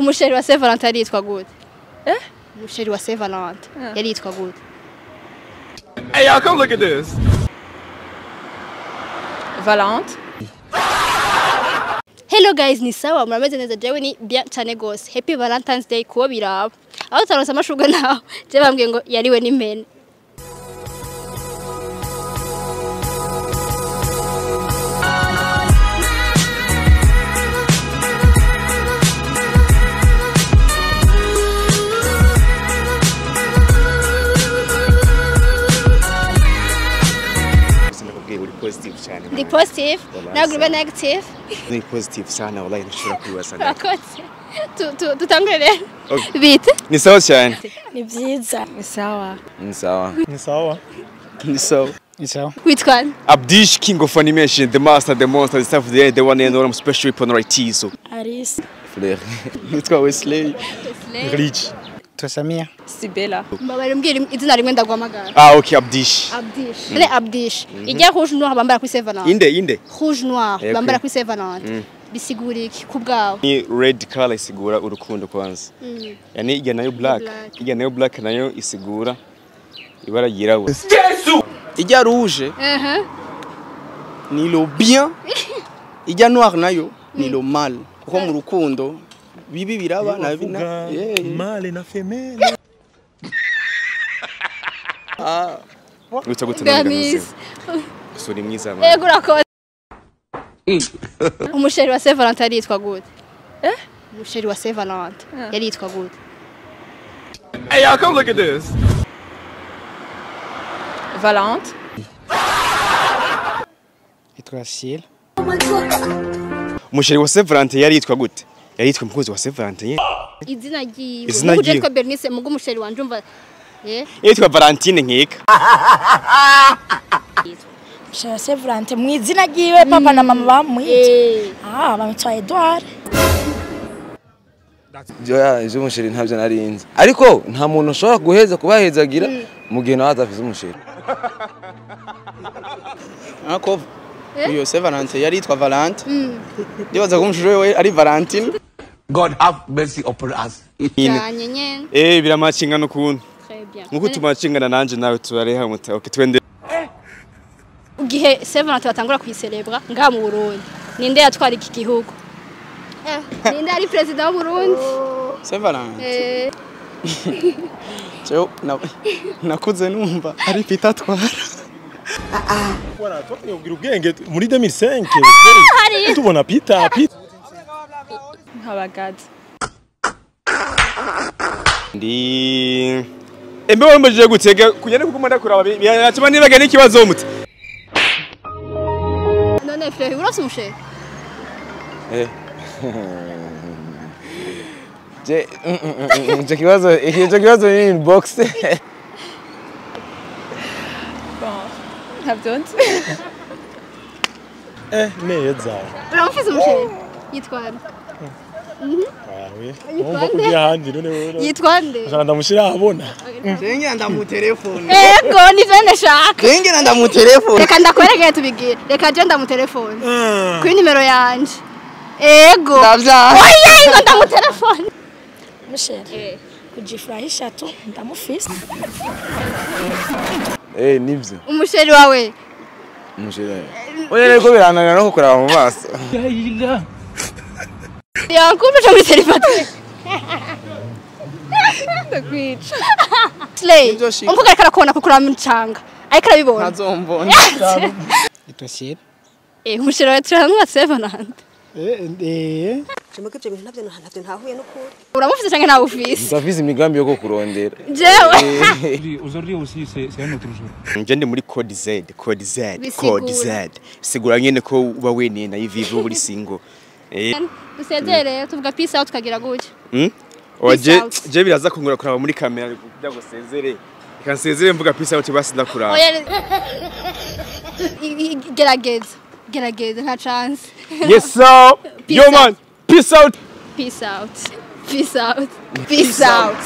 Umusheri wa Saint Valentin yitwa gute? Eh? Umusheri wa Saint Valentin yari yitwa gute? Hey y'all, come look at this. Valente. Hello guys, ni sawa murameze neza, jewe ni bien cyane gose. Happy Valentine's Day kubo biraba. Aho taronse amashurwe naho, je bambwiye ngo yariwe n'impene. Positive cyane. Ndi positive, ntabwo ube negative. Ni positive sana wallahi nshobora kwibaza. Urakoze. Tutangure rero. Bite? Ni sawa cyane. Ni byiza. Ni sawa. Ni sawa. Ni sawa. Ni sawa. Ni sawa. Witwa? Abdish, King of Animation, the master, the monster, the staff of the air, the one and all special weapon right so. Aris. Fleur. Nitwa Wesley. Wesley. Rich. Tusamia. Sibela. Mbabare mbwira izina rimwe ndagwamagara. Ah okay, Abdish. Abdish. Ne Abdish. Ijya rouge noir bambara kuri Saint Valentin. Inde inde. Rouge noir bambara kuri Saint Valentin. Bisigura iki kubwawe? Ni red color isigura urukundo kwanza. Yani ijya nayo black. Ijya nayo black nayo isigura ibara ryirabura. Yesu! Ijya rouge. Ni le bien. Ijya noir nayo ni le mal. Kuko mu rukundo bibi biraba na bina male na femelle. Ah, witwa gute none? Suri mwiza mama. Yego urakoze. Umusheri wa Saint Valentin yitwa gute? Eh? Umusheri wa Saint Valentin yari yitwa gute? Hey y'all, come look at this. Valente. Yitwa Ciel. Umusheri wa Saint Valentin yari yitwa gute? Yari yitwa umukunzi wa Saint Valentin. Izina ryiwe. Izina ryiwe Bernice mugo umusheri wanje umva. Eh? Yitwa Valentine nkeka. Umusheri wa Saint Valentin mu izina ryiwe papa na mama bamwita. Ah, bamwitwa Edouard. Joya ivyo umusheri ntavyo narinzi. Ariko nta muntu ushobora guheza kubahezagira mu gihe nawe atafise umusheri. Ako uyo Saint Valentin yari yitwa Valente. Ndibaza ko umusheri we ari Valentine. God have mercy upon us. Eh biramacinga no kuntu. Nkuko tumacingana nanje nawe turareha muta. Okay twende. Ugihe Saint Valentin batangura kuyicelebra nga mu Burundi. Ninde yatwara iki gihugu? Ninde ari president w'u Burundi? Saint Valentin. Eh. Cyo nakuze numva ari Peter twara. Ah. Voilà, toi tu ubwenge muri 2005. Tubona Peter Peter. Nkabagazi. Ndi embe wambajije gutega kunyane kuko ndakura byatuma nibaga n'ikibazo mute. None Fleur, urafise umusheri? Eh. Je ico kibazo ni inbox. Bon, ntabyo nzi. Eh neza. Urafise umusheri? Yitwa nde? Ah oui. Umva kugira handi none wewe. Yitwa nde? Ashaka ndamushira abona. Jengira ndamutelefone. Ego nivyo ndashaka. Jengira ndamutelefone. Reka ndakwerekeye tubigira. Reka je ndamutelefone. Kuri nimero yanje. Ego. Ndavya. Oya ingo ndamutelefone. Musheri. Kujifurahisha tu ndamufise. Eh nivyo. Umusheri wawe. Umusheri. Oya reko birananira no kukuraba mu maso. Yankumbe muri telefone. Ndakwica. Slay. Umvuga ariko arakubona kuko uramucanga. Ariko arabibona. Ntazombona. Yitwa Ciel. Eh umusheri wawe turamwa Saint Valentin. Eh. Jemuke ibyo bintu ntabyo ntahuye n'ukuri. Uramufise canke ntawe ufise? Ndafise imigambi yo kurondera. Jewe. Aujourd'hui aussi c'est un autre jour. Nje ndi muri code Z, code Z, code Z. Sigura nyene ko uba wenene na yivive uri single. Eh. Usezere tuvuga peace out tukagira gutya. Oje je biraza kungura kuraba muri kamera kugira ngo sezere. Reka nsezere mvuga peace out basi ndakuraba. Oya gerageza. Gerageza nta chance. Yes sir. Yo man. Peace out. Peace out. Peace out. Peace out.